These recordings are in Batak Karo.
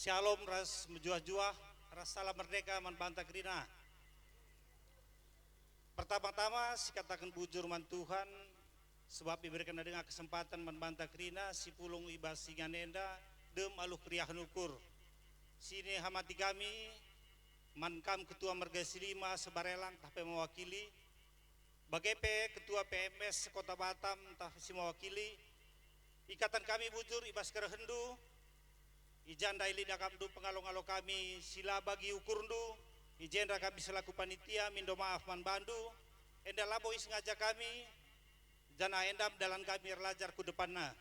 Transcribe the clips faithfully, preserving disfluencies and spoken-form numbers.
Syalom ras mejuah-juah ras salam merdeka man banta kerina. Pertama-tama sikataken bujur man Tuhan, sebab iberekenNa denga kesempatan man banta kerina sipulung i bas ingan enda dem alu keriahen ukur. Sinihamati kami man kam ketua merga si lima sebarelang tah pe mewakili, bage pe ketua P M S sekota Batam tah si mewakili. Ikataken kami bujur i bas kerehenndu, i jenda i lit akapndu pengalo-ngalo kami si la bagi ukurndu, i jenda kami selaku panitia mindo maaf man bandu, enda labo isengaja kami, janah enda dalan kami erlajar ku depanna.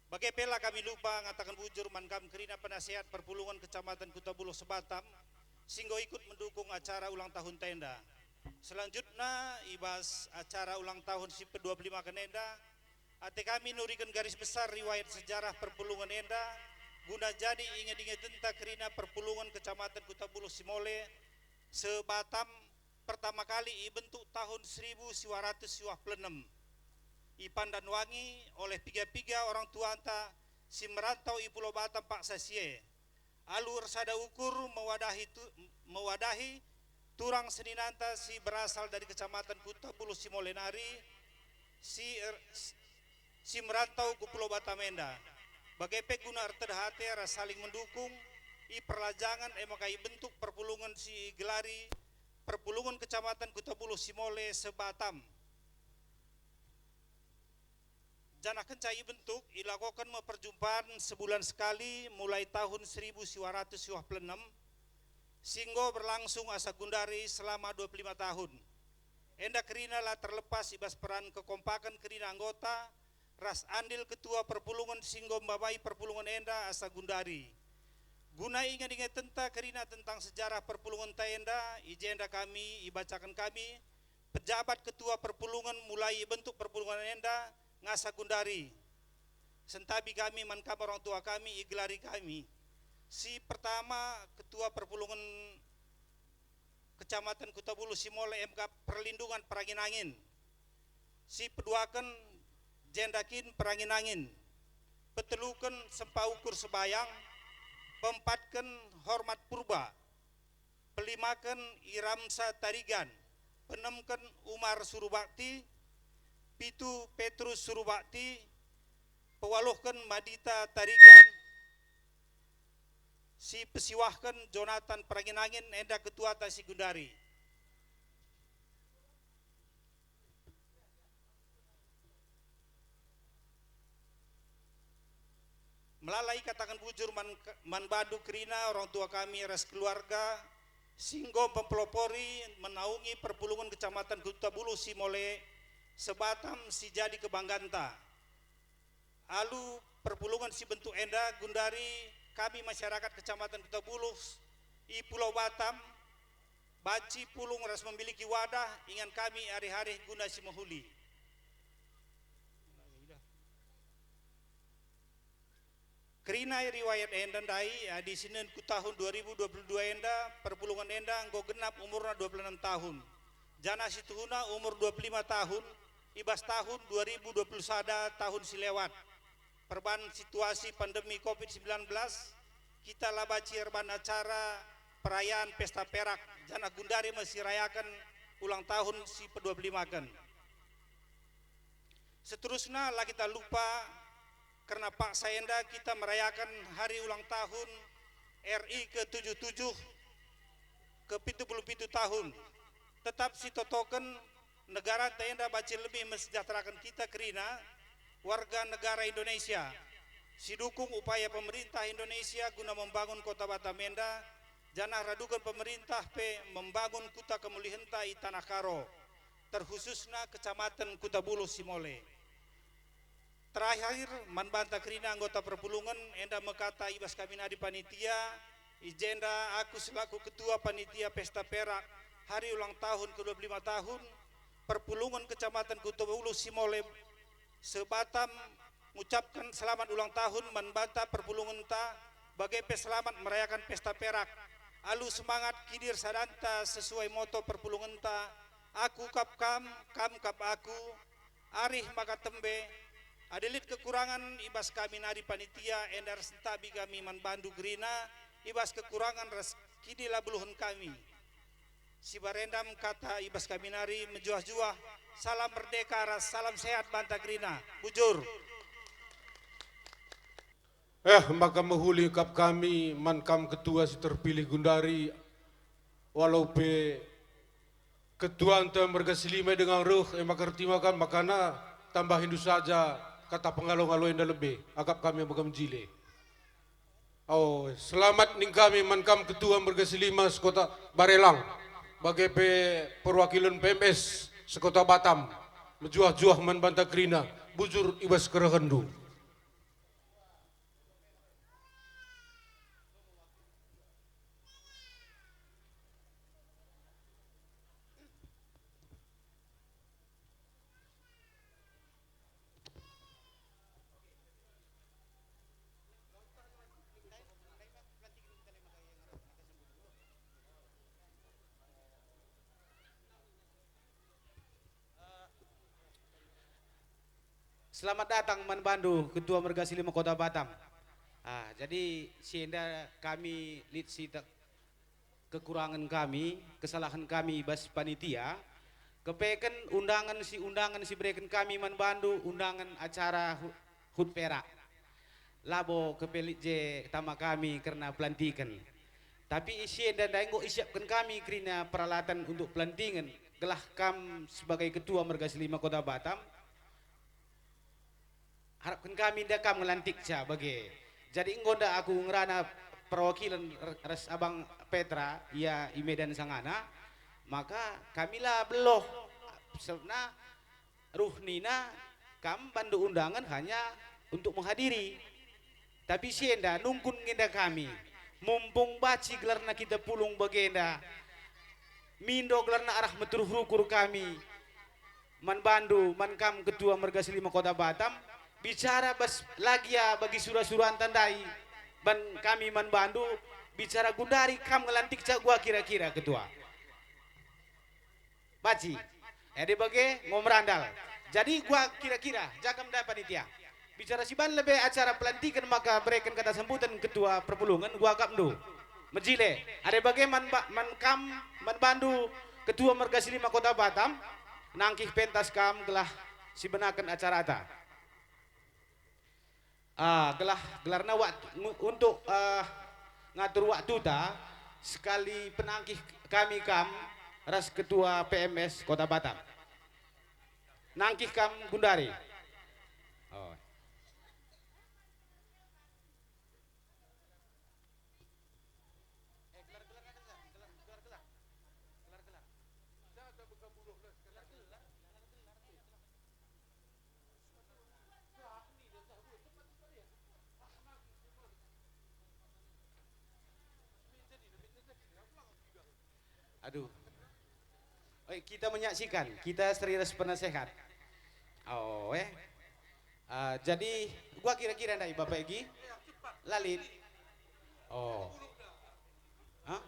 Bage pe la kami lupa ngataken bujur man kam kerina penasehat perpulungen Kecamatan Kuta Buluh se-Batam, si enggo ikut mendukung acara ulang tahun ta enda. Selanjutna, i bas acara ulang tahun si pedua puluh lima ken enda, ate kami nuriken garis besar riwayat sejarah perpulungen enda, guna jadi inget-ingetenta kerina perpulungen Kecamatan Kuta Buluh si mole se-Batam pertama kali ibentuk tahun seribu siwa ratus siwa puluh enem. Ipandanwangi oleh piga-piga orang tuanta si merantau i Pulau Batam paksa si e. Alu ersada ukur mewadahi tu-, mewadahi turang seninanta si berasal dari Kecamatan Kuta Buluh si mole nari, si er-, si merantau ku Pulau Batam enda. Bage pe guna ertedeh ate ras saling mendukung, i perlajangen e maka ibentuk perpulungen si igelari Perpulungen Kecamatan Kuta Buluh si mole se-Batam. Janah kenca ibentuk, ilakoken me perjumpaan sebulan sekali mulai tahun seribu siwa ratus siwa puluh enem, si enggo berlangsung asa gundari selama dua puluh lima tahun. Enda kerina la terlepas i bas peran kekompaken kerina anggota ras andil ketua perpulungen si enggo mbabai perpulungen enda asa gundari. Guna inget-ingetenta kerina tentang sejarah perpulungenta enda, i jenda kami ibacaken kami, pejabat ketua perpulungen mulai ibentuk perpulungen enda ngasa gundari. Sentabi kami man kam orang tua kami, igelari kami. Si pertama, ketua perpulungen Kecamatan Kuta Buluh si mole e maka perlindungan perangin-angin. Si peduaken, jenda kin perangin-angin. Peteluken, sempa ukur sebayang. Peempatken, hormat purba. Pelimaken, Iramsa Tarigan. Peenemken, Umar Surubakti. Pitu, Petrus Surubakti. Pewaluhken, Madita Tarigan. Si pesiwahken, Jonathan Perangin-angin, enda ketuata si gundari. Melala ikataken bujur man, man bandu kerina orang tua kami ras keluarga si enggo mempelopori menaungi perpulungen Kecamatan Kuta Buluh si mole se-Batam si jadi kebangganta. Alu perpulungen si bentuk enda gundari kami masyarakat Kecamatan Kuta Buluh i Pulau Batam banci pulung ras memiliki wadah ingan kami arih-arih guna si mehuli. Kerina riwayat enda ndai, adi sinen ku tahun dua ribu dua puluh dua enda, perpulungen enda enggo genap umurna dua puluh enam tahun, janah situhuna umur dua puluh lima tahun, i bas tahun dua ribu dua puluh sada tahun si lewat. Perban situasi pandemi covid sembilan belas, kita la banci erban acara perayaan Pesta Perak, janah gundari me sirayaken ulang tahun si pedua puluh lima ken. Seterusna, la kita lupa, kerna paksa enda kita merayaken hari ulang tahun R I ke tujuh tujuh, ke pitu puluh pitu tahun. Tetap sitotoken, negaranta enda banci lebih mensejahteraken kita kerina warga negara Indonesia. Sidukung upaya pemerintah Indonesia guna membangun kota Batam enda, janah raduken pemerintah pe membangun kuta kemulihenta i Tanah Karo, terkhususna Kecamatan Kuta Buluh si mole. Terakhir, man banta kerina anggota perpulungen, enda me kata i bas kami nari panitia, i jenda aku selaku ketua panitia Pesta Perak hari ulang tahun kedua puluh lima tahun perpulungen Kecamatan Kuta Buluh si mole se-Batam ngucapken selamat ulang tahun man banta perpulungenta, bage pe selamat merayaken Pesta Perak. Alu semangat kidir sadanta sesuai moto perpulungenta, "Aku kap kam, kam kap aku, arih maka tembe, Adi lit kekurangan i bas kami nari panitia, enda ras ntahbi kami man bandu kerina i bas kekurangan ras kinilabeluhen kami. Sibarendam kata i bas kami nari mejuah-juah, salam merdeka ras salam sehat banta kerina. Bujur. Eh, maka mehuli kap kami man kam ketua si terpilih gundari, walau pe ketuanta merga si lima denga reh, e maka ertima kam, makana tambahindu saja kata pengalo-ngalo enda lebe, akap kami maka mejile. Oh, selamat ning kami man kam ketua merga si lima sekota Barelang, bage pe perwakilen P M S sekota Batam, mejuah-juah man banta kerina, bujur i bas kerehenndu. Selamat datang man bandu, Ketua Merga si Lima Kota Batam. Ah, jadi si enda kami lit si te-, kekurangen kami, kesalahen kami bas panitia, kepeken undangen si, undangen si bereken kami man bandu, undangen acara hu-, hut perak. Labo kepe lit je tama kami kerna pelantiken. Tapi isi enda ndai enggo isiapken kami kerina peralatan untuk pelantingen, gelah kam sebagai Ketua Merga si Lima Kota Batam, arapken kami nda kam ngelantikca bage. Jadi enggo nda aku ngerana perwakilen r-, ras Abang Petra, ia i Medan sangana, maka kami la beluh, sebabna ruh nina kam bandu undangen hanya untuk menghadiri. Tapi si enda nungkun nge enda kami, mumpung banci gelarna kita pulung bagenda, mindo gelarna arah meteruh rukur kami man bandu, man kam Ketua Merga si Lima Kota Batam, bicara bas la gia bagi sura-suranta ndai, ban kami man bandu, bicara gundari kam ngelantikca gua kira-kira, Ketua. Banci. Adi bage, enggo merandal. Jadi gua kira-kira, jagam ndai panitia. Bicara si ban lebe acara pelantiken maka bereken kata sambutan ketua perpulungen, gua akapndu. Mejile. Adi bage man ba-, man kam, man bandu, Ketua Merga si Lima Kota Batam, nangkih pentas kam gelah sibenaken acarata. Ah, gelah, gelarna waktu, ngu-, untuk, ah, ngatur waktuta, sekali penangkih kami kam ras Ketua P M S Kota Batam. Nangkih kam gundari. Oh. Aduh. Oi, kita menyaksikan, kita seri ras penasehat. Oh, eh. Ah, jadi, gua kira-kira ndai, Bapak Egi? Lalin. Oh. Hah?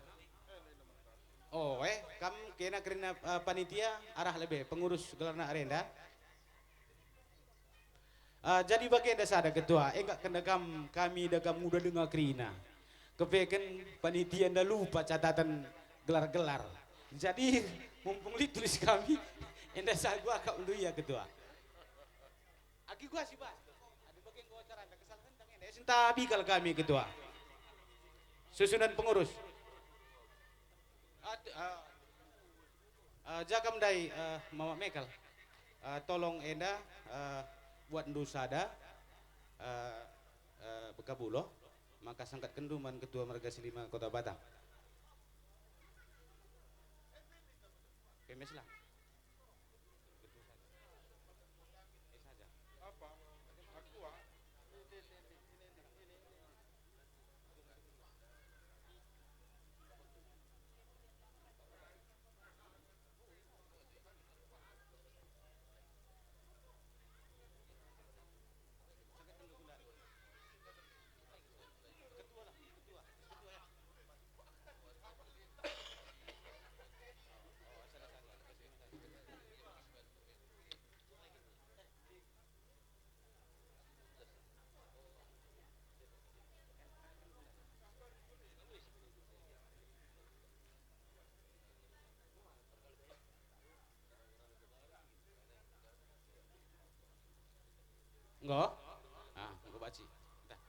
Oh, eh, kam kena kerina, eh, panitia arah lebe, pengurus gelarna arenda. Ah, jadi bagenda sada, Ketua, enggak kena kam, kami da kam nguda denga kerina. Kepeken panitia nda lupa catatan gelar-gelar. Jadi, mumpung lit tulis kami, enda sagu akapndu ia, Ketua. Agi gua si bas. Adi bage enggo acara enda kesalahen tang enda. Sentabi kal kami, Ketua. Susunan pengurus. Ad-, ah, Eh, jagam ndai, eh, Mama Mekel. Eh, tolong enda, eh, buatndu sada, eh, eh, bekabuloh, maka sangkatkenndu man Ketua Merga si Lima Kota Batam. P M S lah. Enggo? Ah, enggo banci. Dah.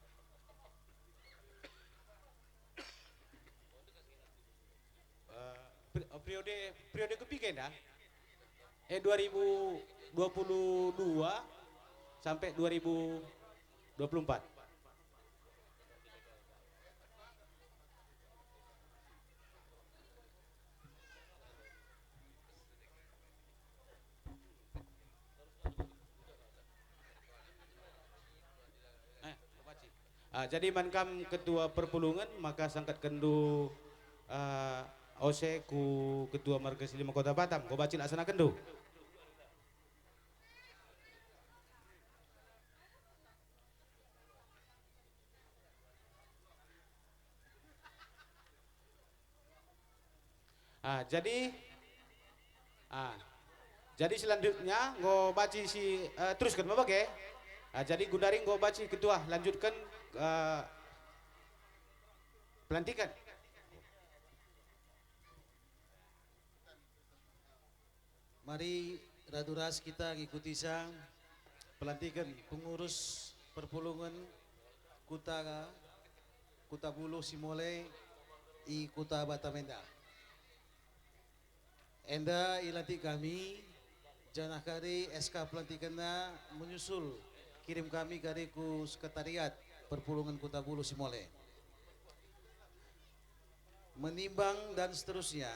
Eh, per-, periode, periode kepiga enda? Eh, dua ribu dua puluh dua sampai dua ribu dua puluh empat. Eh, Bapak Cik. Ah, jadi man kam ketua perpulungen, maka sangkatkenndu, ah, ose ku ketua marga Silima Kota Batam, enggo banci laksanakenndu. Ah, jadi, ah, jadi selanjutnya enggo banci si, eh, terusken me bage. Ah, jadi gundari enggo banci ketua lanjutken, eh, pelantiken. Mari radu ras kita ngikutisa pelantiken pengurus perpulungen Kuta, Kuta Buluh Simole i Kuta Batam enda. Enda ilantik kami, janah kari S K pelantikenna menyusul kirim kami kari ku sekretariat perpulungen Kuta Buluh Simole. Menimbang dan seterusnya,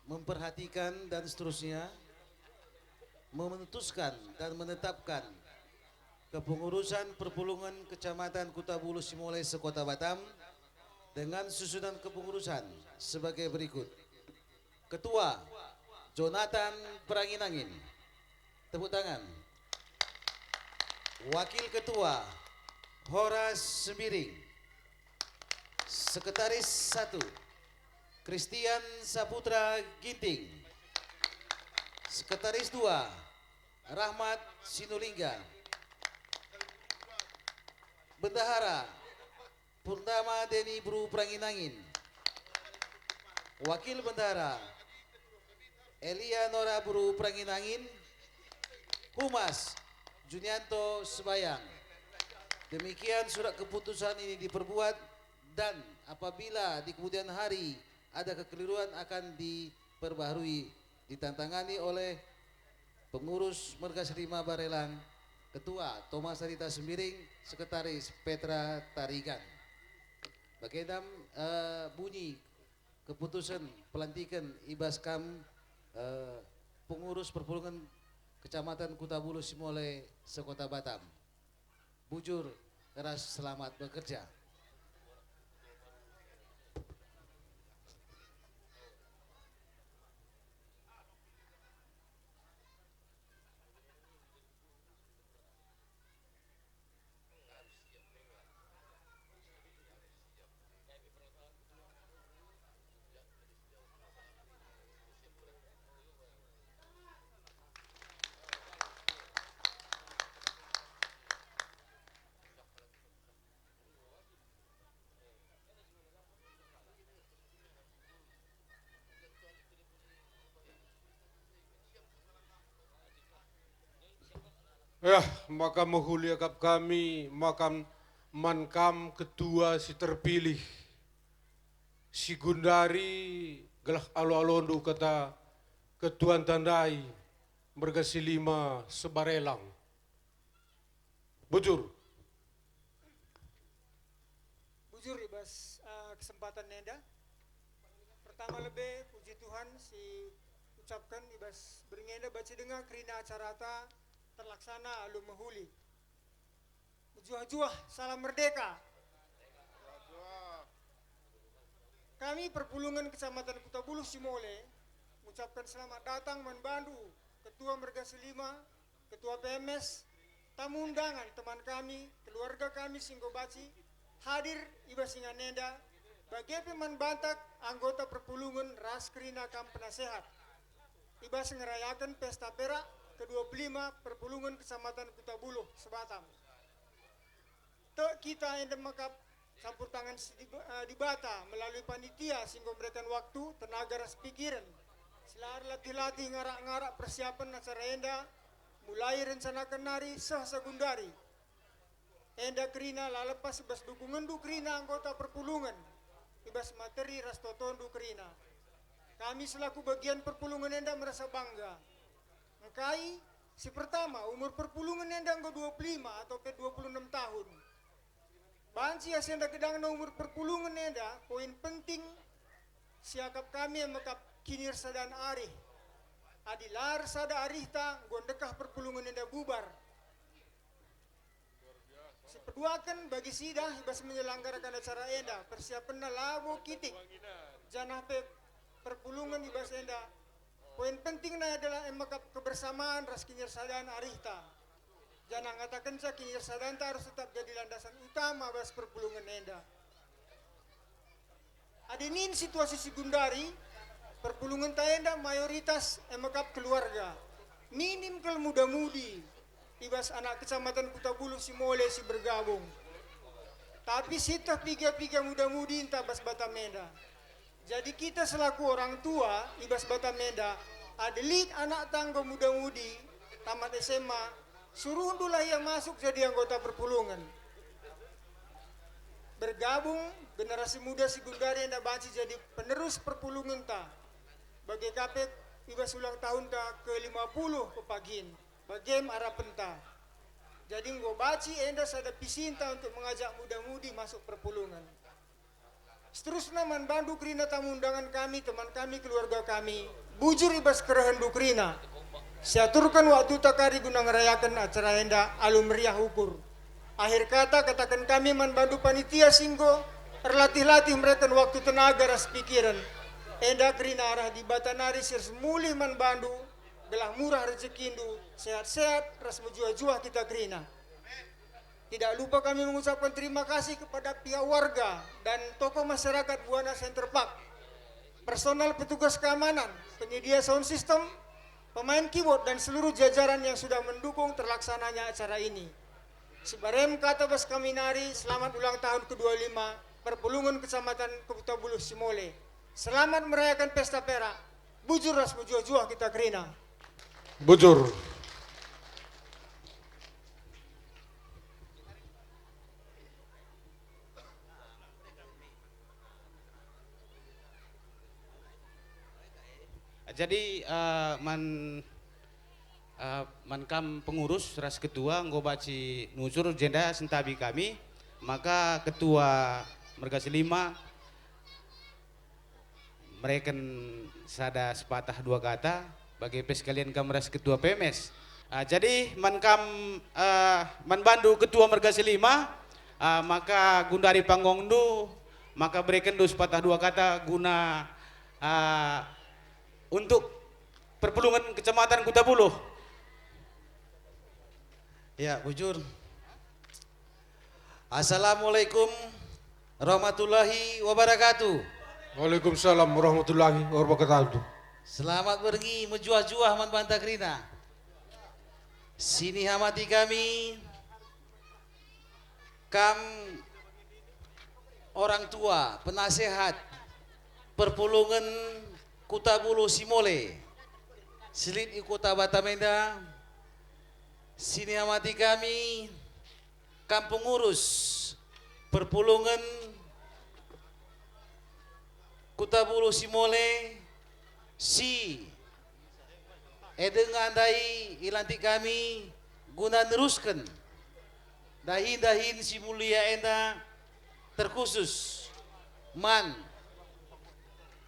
memperhatikan dan seterusnya, memutuskan dan menetapkan kepengurusan perpulungen Kecamatan Kuta Buluh Simole se-Kota Batam dengan susunan kepengurusan sebagai berikut. Ketua, Jonathan Peranginangin. Tepuk tangan. Wakil Ketua, Horas Sembiring. Sekretaris satu, Christian Saputra Ginting. Sekretaris dua, Rahmat Sinulingga. Bendahara, Purnama Deni Beru Peranginangin. Wakil Bendahara, Elia Nora Beru Peranginangin. Humas, Junianto Sebayang. Demikian surat keputusan ini diperbuat, dan apabila di kemudian hari ada kekeliruan akan diperbaharui, ditantangani oleh pengurus Marga Silima Barelang, Ketua Thomas Arita Sembiring, Sekretaris Petra Tarigan. Bagenda, eh, bunyi keputusen pelantiken i bas kam, eh, pengurus perpulungen Kecamatan Kuta Buluh Simole se-Kota Batam. Bujur ras selamat bekerja. Eh, maka mehuli akap kami, maka man kam ketua si terpilih, si gundari gelah alo-alondu kata ketuanta ndai, Marga Silima Sebarelang. Bujur. Bujur i bas, eh, kesempatan enda. Pertama lebe, puji Tuhan si ucapken i bas berngi enda banci denga kerina acarata terlaksana alu mehuli. Mejuah-juah, salam merdeka. Kami perpulungen Kecamatan Kuta Buluh Simole ngucapken selamat datang man bandu, Ketua Marga Silima, Ketua P M S, tamu undangan, teman kami, keluarga kami si enggo banci hadir i bas ingan enda, bage pe man banta anggota perpulungen ras kerina kam penasehat i bas ngerayaken Pesta Perak kedua puluh lima Perpulungen Kecamatan Kuta Buluh se-Batam. Tek kita enda maka campur tangan si Dib-, eh, Dibata melalui panitia si enggo mereken waktu, tenaga ras pikiren si la erlatih-latih ngarak-ngarak persiapen acara enda, Mulai rencanaken nari seh sagundari. Enda kerina la lepas i bas dukungenndu kerina anggota perpulungen, i bas materi ras totondu kerina. Kami selaku bagian perpulungen enda merasa bangga. Engkai? Si pertama, umur perpulungen enda enggo dua puluh lima atau pe dua puluh enam tahun. Banci asa enda gedangna umur perpulungen enda, poin penting siakap kami e mekap kinirsadan arih. Adi la ersada arihta, enggo ndekah perpulungen enda bubar. Sipeduaken, bagi sidah i bas menyelenggarakan acara enda, persiapenna labo kitik, janah pe perpulungen i bas enda. Poin pentingna adalah e mekap kebersamaan ras kinirsadan arihta. Janah ngatakenca kinirsadanta arus tetap jadi landasan utama bas perpulungen enda. Adi nin situasi si gundari, perpulungenta enda mayoritas e mekap keluarga. Minim kal muda-mudi i bas anak Kecamatan Kuta Buluh si mole si bergabung. Tapi sieteh piga-piga muda-mudi ntah bas Batam enda. Jadi kita selaku orang tua i bas Batam enda, adi lit anakta enggo muda-mudi, tamat S M A, suruhndulah ia masuk jadi anggota perpulungen. Bergabung, generasi muda si gundari enda banci jadi penerus perpulungenta. Bage ka pe i bas ulang tahunta ke lima puluh pepagin, bagem arapenta. Jadi enggo banci enda sada visinta untuk mengajak muda-mudi masuk perpulungen. Seterusna man bandu kerina tamu undangan kami, teman kami, keluarga kami, bujur i bas kerehendu kerina. Siaturken waktuta kari guna ngerayaken acara enda alu meriah ukur. Akhir kata, kataken kami man bandu panitia si enggo erlatih-latih mereken waktu, tenaga ras pikiren. Enda kerina arah Dibata nari si ras mulih man bandu, gelah murah rejekindu, sehat-sehat ras mejuah-juah kita kerina. Tidak lupa kami mengucapkan terima kasih kepada pihak warga dan tokoh masyarakat Buana Center Park, personal petugas keamanan, penyedia sound system, pemain keyboard, dan seluruh jajaran yang sudah mendukung terlaksananya acara ini. Sibarem kata bas kami nari, selamat ulang tahun kedua lima Perpulungen Kecamatan Kuta Buluh si mole. Selamat merayakan Pesta Perak. Bujur ras mejuah-juah kita kerina. Bujur. Jadi, eh, man, eh, man kam pengurus ras ketua enggo banci nusur jenda sentabi kami, maka ketua Merga Selima mereken sada sepatah dua kata, bage pe sekalian kam ras ketua P M S. Ah, jadi man kam, eh, man bandu ketua Merga Selima, ah, maka gundari panggongndu, maka berekenndu sepatah dua kata guna, ah, untuk perpulungen Kecamatan Kuta Buluh. Ya, bujur. Assalamualaikum warahmatullahi wabarakatuh. Waalaikumsalam warahmatullahi wabarakatuh. Selamat berngi, mejuah-juah man banta kerina. Sinihamati kami, kam orang tua, penasehat perpulungen Kuta Buluh si mole, si lit i Kota Batam enda. Sinihamati kami, kam pengurus perpulungen Kuta Buluh si mole, si e denga ndai ilantik kami guna nerusken dahin-dahin si mulia enda, terkhusus man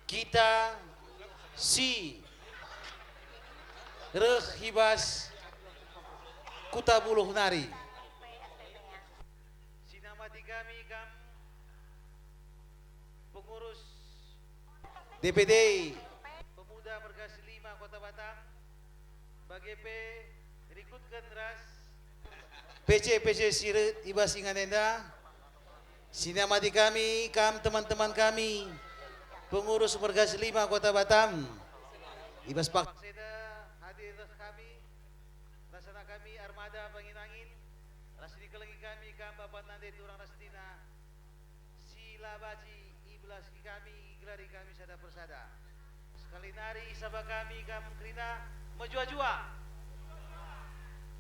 kita si reh i bas Kuta Buluh nari. Sinamati kami kam pengurus D P D Pemuda Merga Selima Kota Batam, bage pe rikutken ras P C-P C si reh i bas ingan enda. Sinamati kami kam teman-teman kami, pengurus Merga Selima Kota Batam, i bas paksa enda hadir kami, ras anak kami Armada Bangin-angin, ras nikelengi kami kam Bapa Nande Turang ras Tina, si la banci ibelasi kami, igelari kami sada persada. Sekali nari isaba kami kam kerina, mejuah-juah.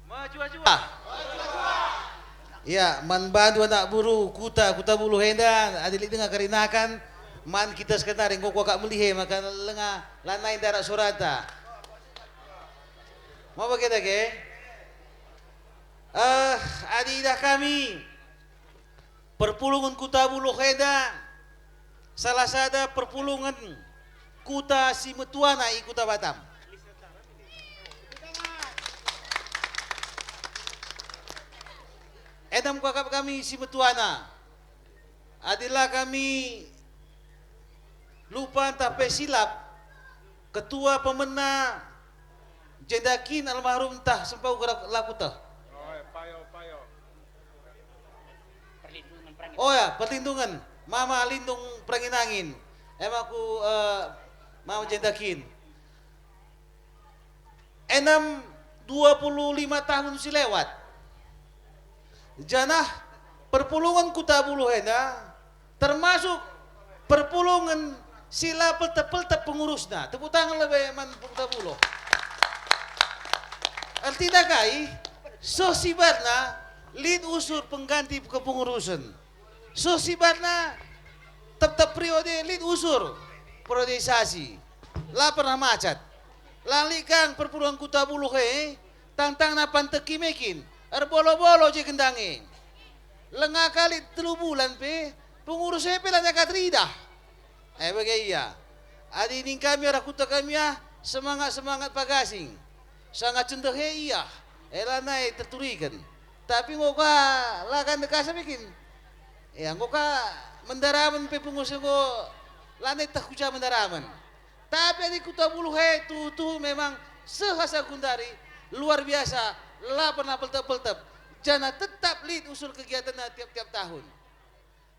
Mejuah-juah. Ya, man bandu anak beru Kuta, Kuta Buluh enda, adi lit denga kerinakan, man kita sekenari enggo kuakap melihe maka lenga lanai ndarat soranta. Mau bage dage? Eh, adi idah kami, perpulungen Kuta Buluh enda salah sada perpulungen kuta si metuana i Kuta Batam. Enda me kuakap kami si metuana. Adi la kami lupa ntah pe silap, ketua pemena jenda kin almarhum ntah sempau gerak laku teh. Oh ya, perlindungan. Mama Lindung Perangin-angin. Em aku, eh, Mama jenda kin. Enem, dua puluh lima tahun si lewat. Janah perpulungen Kuta Buluh enda termasuk perpulungen si la peltep-peltep pengurusna. Tepuk tangan lebe man Kuta Buluh. Ertina kai? Seh sibatna lit usur pengganti kepengurusen. Seh sibatna tep-tep periode lit usur periodisasi. La pernah macet. La lit kang perpulungen Kuta Buluh e, tangtangna panteki me kin, erbolo-bolo je gendang e. Lenga kali telu bulan pe, pengurus e pe la nyakat ridah. E bage ia. Adi ning kami arah kuta kami ah, semangat-semangat pagasing. Sanga cendeh e ia, e lanai terturiken. Tapi enggo ka la ka ndekasa bikin. Ya, enggo ka mendaramen pe pengurus enggo lanai teh ku ja mendaramen. Tapi adi Kuta Buluh e tuhu-tuhu memang seh asa gundari luar biasa, la pernah peltep-peltep, janah tetap lit usul kegiatanna tiap-tiap tahun.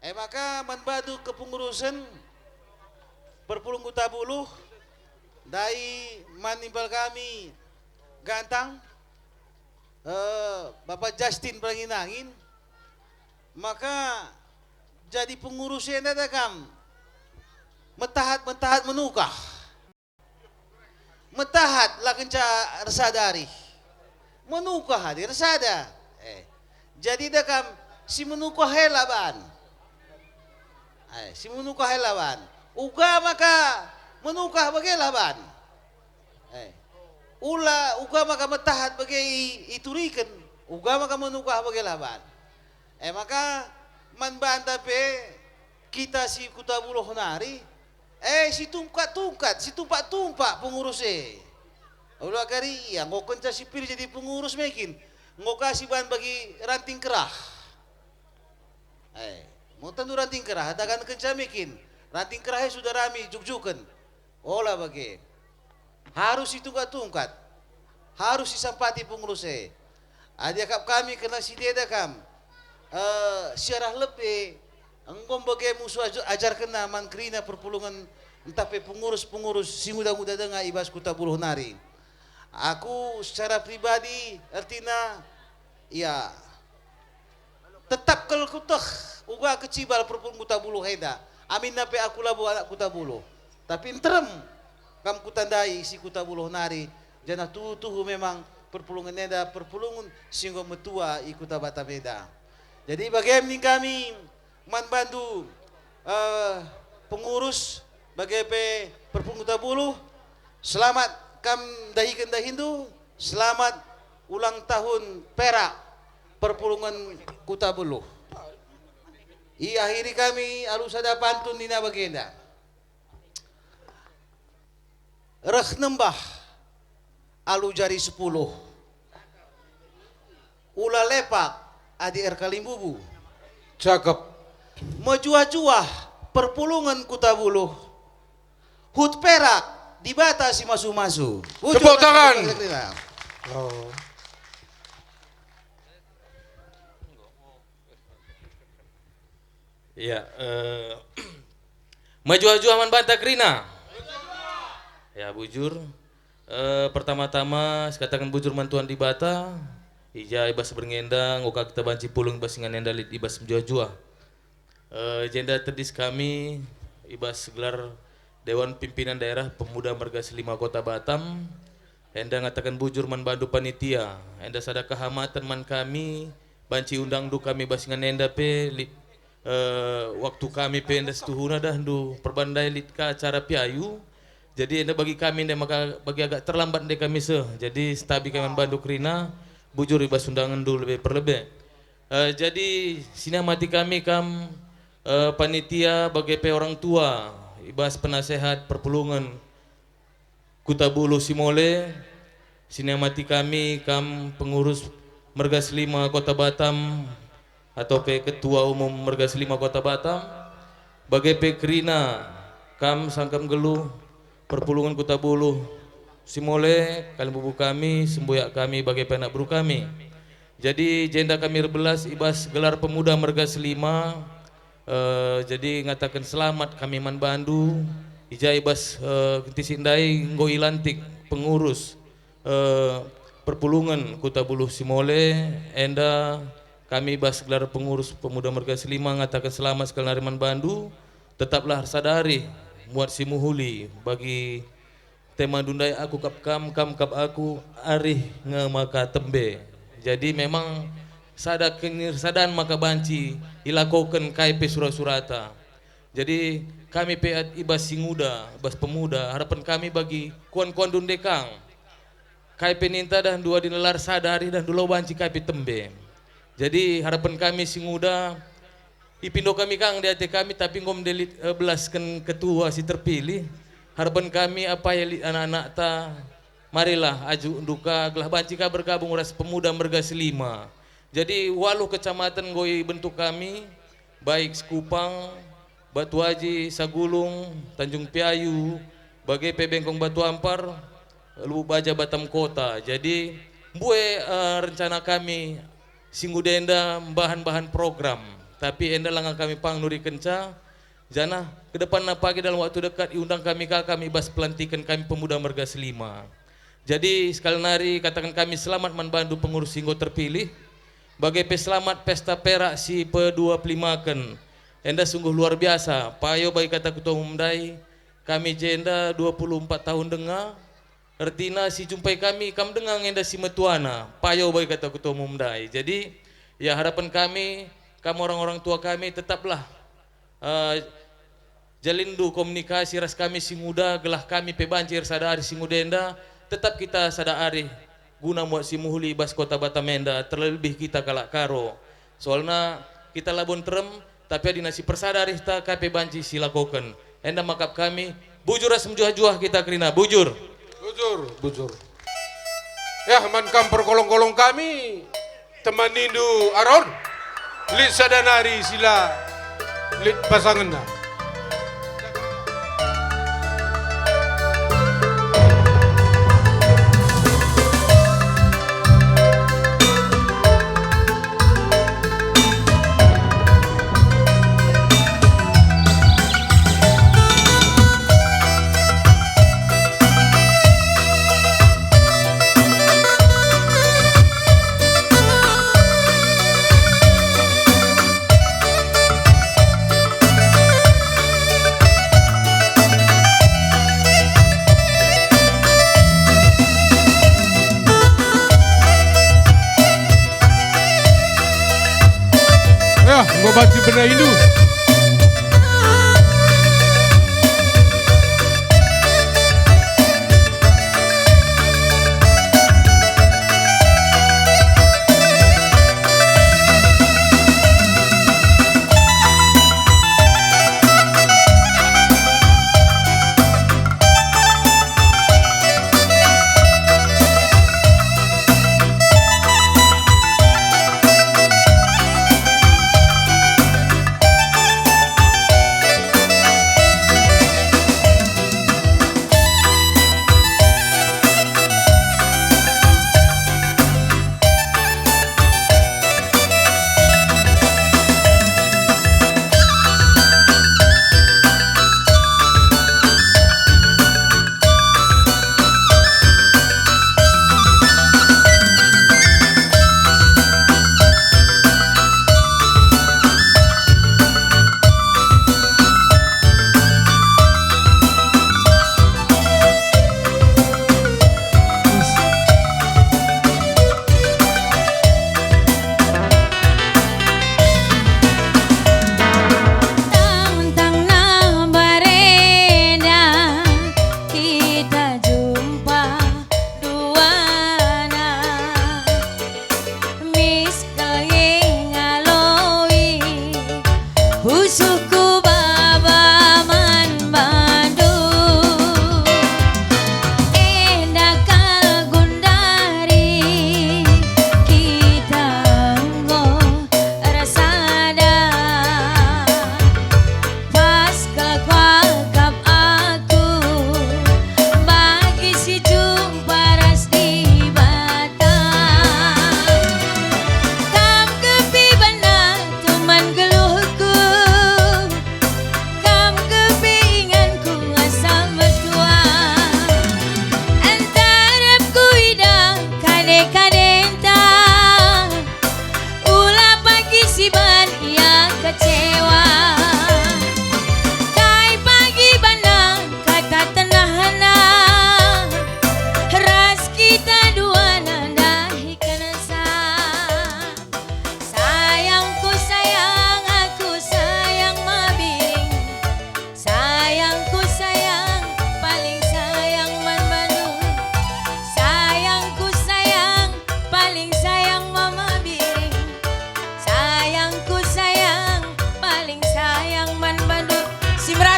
E maka man bandu kepengurusen perpulung Kuta Buluh, ndai man impal kami gantang, eh, Bapak Justin Perangin-angin, maka jadi pengurus enda da kam metahat-metahat menukah. Metahat la kenca ersada arih. Menukah adi ersada. Eh. Jadi da kam si menukah e la ban. Eh, si menukah e la ban. Uga maka menukah bage la ban. Eh. Ula uga maka metahat bage i, ituriken. Uga maka menukah bage la ban. Eh, maka man banta pe kita si Kuta Buluh nari, eh, situngkat-tungkat, situmpak-tumpak pengurus e. Ula kari ia, enggo kenca sipilih jadi pengurus me kin, enggo ka siban bagi ranting kerah. Eh, mun tentu ranting kerah, atakan kenca me kin, ranting kerah e sudah rami jukjuken. Ola bage. Harus itungkat-tungkat. Harus isampati pengurus e. Adi akap kami kerna si deda kam, eh, siarah lebe, enggo bage musu aj-, ajarkenna man kerina perpulungen ntah pe pengurus-pengurus si nguda-nguda denga i bas Kuta Buluh nari. Aku secara pribadi, ertina, ya, tetap kal kuteh uga kecibal perpulung Kuta Buluh enda. Aminna pe aku labo anak Kuta Buluh, tapi nterem kam kutandai si Kuta Buluh nari, janah tuhu-tuhu memang perpulungen enda perpulungen si enggo metua i Kuta Batam enda. Jadi bagem ning kami man bandu, eh, pengurus, bage pe perpulung Kuta Buluh, selamat kam dahiken dahindu, selamat ulang tahun perak perpulungen Kuta Buluh. Iakhiri kami alu sada pantun nina bagenda. Reh nembah alu jari sepuluh. Ula lepak adi erkalimbubu. Cakep. Mejuah-juah perpulungen Kuta Buluh. Hut perak Dibata si masu-masu. Bujur. Tepuk tangan. Oh. Ya, eh, mejuah-juah man banta kerina. Ya, bujur. Eh, pertama-tama, sikataken bujur man Tuhan Dibata, i ja i bas berngi enda, enggo ka kita banci pulung i bas ingan enda lit i bas mejuah-juah. Eh, jenda tedis kami i bas gelar Dewan Pimpinan Daerah Pemuda Marga Selima Kota Batam, Enda ngataken bujur man bandu panitia, enda sada kehamaten man kami, banci undangndu kami bas ingan enda pe lit, eh, waktu kami pe enda situhuna dah ndu perban ndai lit ka acara piayu. Jadi enda bagi kami ndai maka bagi agak terlambat ndai kami seh. Jadi setabi kami man bandu kerina, bujur i bas undangenndu lebe per lebe. Eh, jadi siniamati kami kam, eh, panitia bage pe orang tua i bas penasehat perpulungen Kuta Buluh Simole, siniamati kami kam pengurus Merga Selima Kota Batam atau pe Ketua Umum Merga Selima Kota Batam, bage pe kerina kam sangkep nggeluh perpulungen Kuta Buluh Simole, kalimbubu kami, sembuyak kami, bage pe anak beru kami. Jadi jenda kami erbelas i bas gelar pemuda Merga Selima, Eh, jadi ngataken selamat kami man bandu, i ja i bas, eh, kentisik ndai enggo ilantik pengurus, eh, perpulungen Kuta Buluh Simole, enda kami bas gelar pengurus Pemuda Merga Selima ngataken selamat sekali nari man bandu, tetaplah ersadari muat si mehuli bagi Temandu ndai aku kap kam, kam kap aku, arih nge maka tembe. Jadi memang sada kenirsadan maka banci ilakoken kai pe sura-surata. Jadi kami pe at-, i bas si nguda, i bas pemuda, harapen kami bagi kuan-kuan dunde kang. Kai pe ninta dah ndua di nelar sada arih dah ndulau banci kai pe tembe. Jadi harapen kami si nguda, ipindo kami kang di ate kami, tapi enggo mendelit, eh, belasken ketua si terpilih. Harapen kami apai lit anak-anakta, marilah ajuk nduka gelah banci ka bergabung ras pemuda Merga Selima. Jadi waluh kecamatan enggo ibentuk kami, baik Sekupang, Batu Aji, Sagulung, Tanjung Piayu, bage pe Bengkong Batu Ampar, Lubuk Baja Batam Kota. Jadi, mbue, eh, rencana kami si nguda enda mbahan-bahan program, tapi enda langa kami pang nurikenca, janah ke depanna pagi dalam waktu dekat iundang kami ka kami bas pelantiken kami pemuda Merga Selima. Jadi, sekali nari kataken kami selamat man bandu pengurus si enggo terpilih, bage pe selamat pesta perak si pedua pelimaken. Enda sungguh luar biasa, payo bagi kata ketua umum ndai, kami jenda dua puluh empat tahun denga, ertina si jumpai kami kam denga nge enda si metuana, payo bagi kata ketua umum ndai. Jadi, ya harapen kami, kam orang-orang tua kami tetaplah, eh, jalinndu komunikasi ras kami si nguda, gelah kami pe banci ersada arih si nguda enda, tetap kita sada arih guna muat si mehuli i bas kota Batam enda, terlebih kita kalak Karo. Soalna kita labo nterem, tapi adina si persada arihta kai pe banci silakoken. Enda makap kami, bujur ras mejuah-juah kita kerina, bujur. Bujur, bujur. Yah, man kam perkolong-kolong kami, temanindu Aron, lit sada nari sila lit pasangenna. Ya, enggo banci bena indu.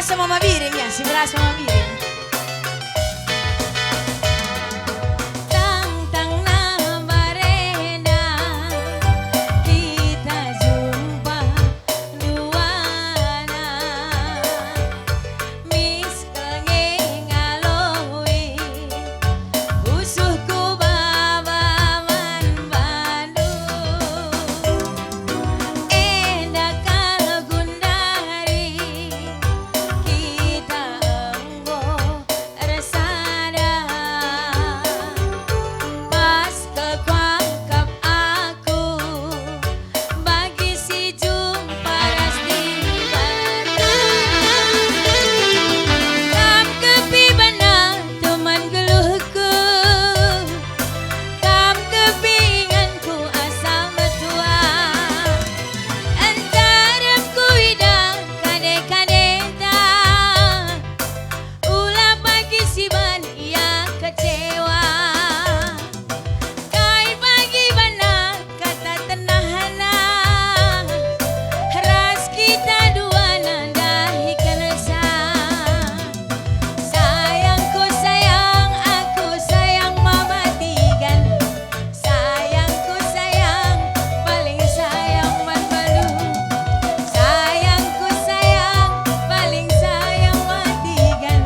Sama Mama Biring ya, si beras Mama Biring. Tangtangna barenda kita jumpa duana. Miskel nge ngaloi pusuhku baba man bandu. Enda kal gundari kita enggo ersada. Pas kekuakap aku bagi si jumpa ras Dibata. Kam kepi bana teman geluhku, kam kepi inganku asa metua. Nterem kuidah kade-kadenta, ula bagi si ban ia kecewa. Kai bagi bana kata tenahna, ras kita duana ndahi kersa. Sayangku sayang, aku sayang Mama Tigan. Sayangku sayang, paling sayang man bandu. Sayangku sayang, paling sayang Mama Tigan.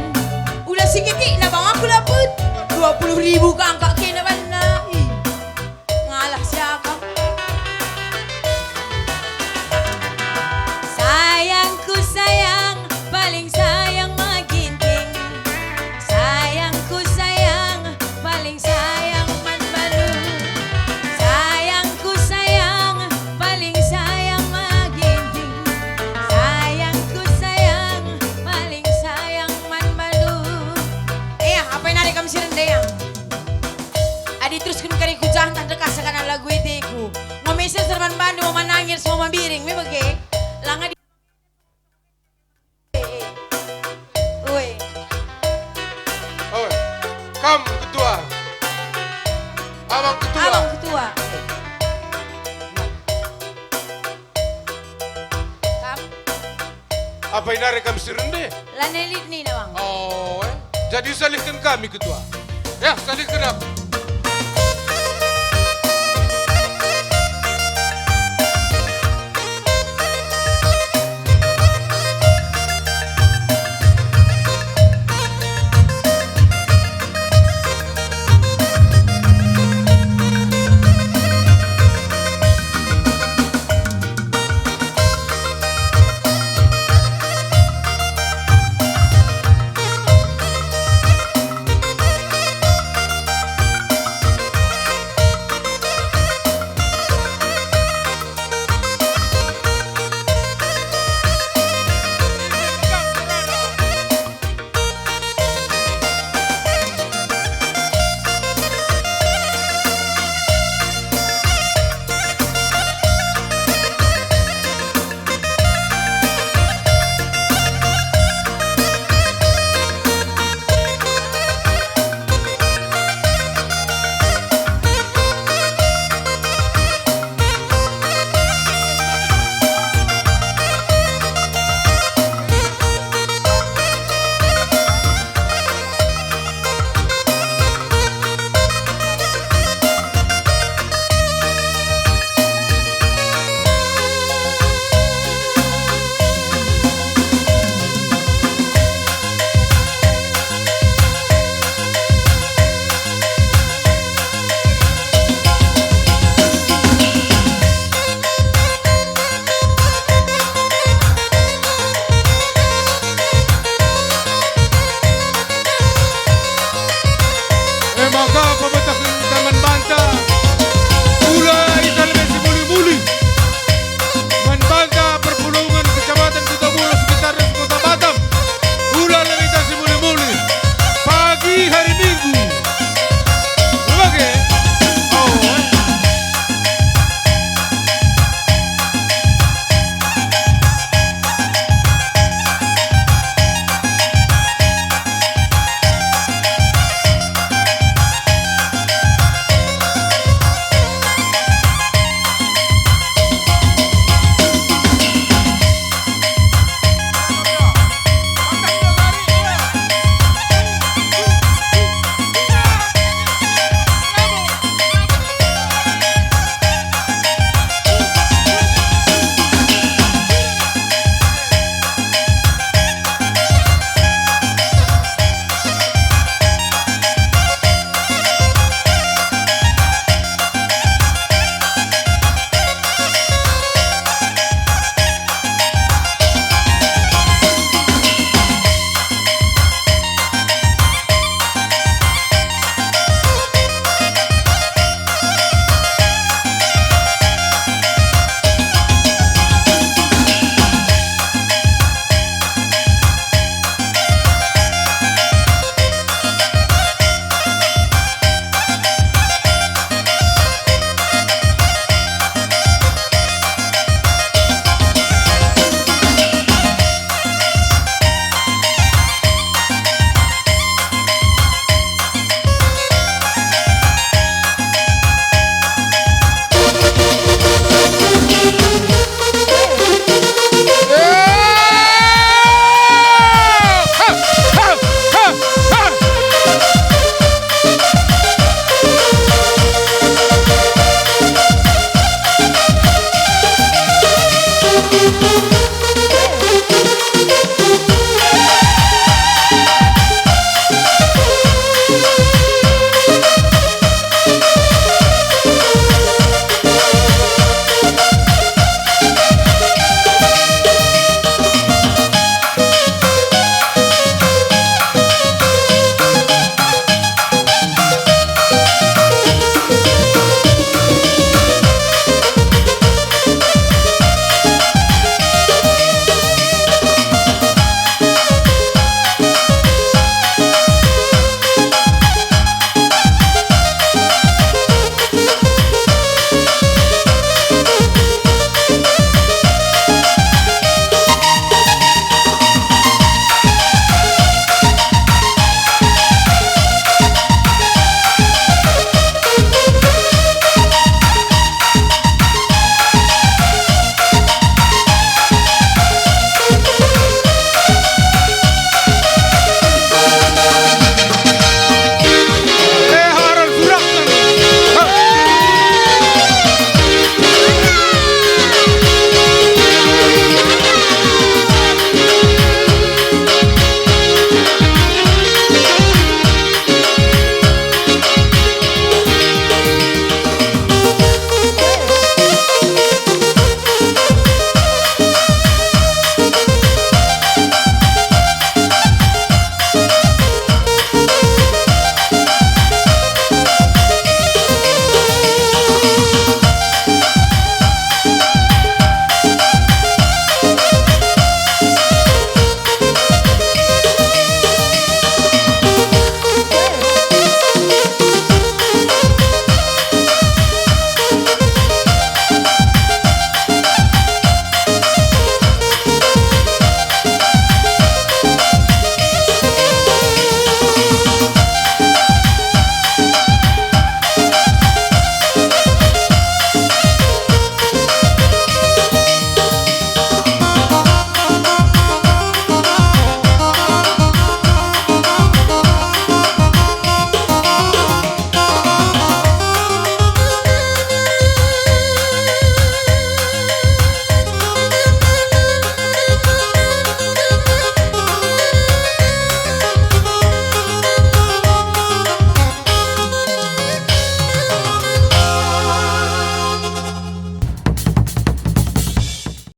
Ula si kitikna bang aku dapet dua puluh ribu kangkak kena banna. Ih, ngalah siakap. Sayangku sayang, paling sayang Mama Ginting. Sayangku sayang, paling sayang man bandu. Sayangku sayang, paling sayang Mama Ginting. Sayangku sayang, paling sayang man bandu. Eh, apa yang ada kamu siren deh ya? Adi terusken kari ku jah ntah ndekah sekarang lagu e teku. Ngo mesen serman bandu mau manangir semua mambiring, me bage. Langa di-, ue. Oi, kam ketua. Abang ketua. Abang ketua. Kam. Apa inare kam si rende? Lanai lit nina, Bang. Oh, eh. Jadi salihken kami ketua. Ya, salihken aku.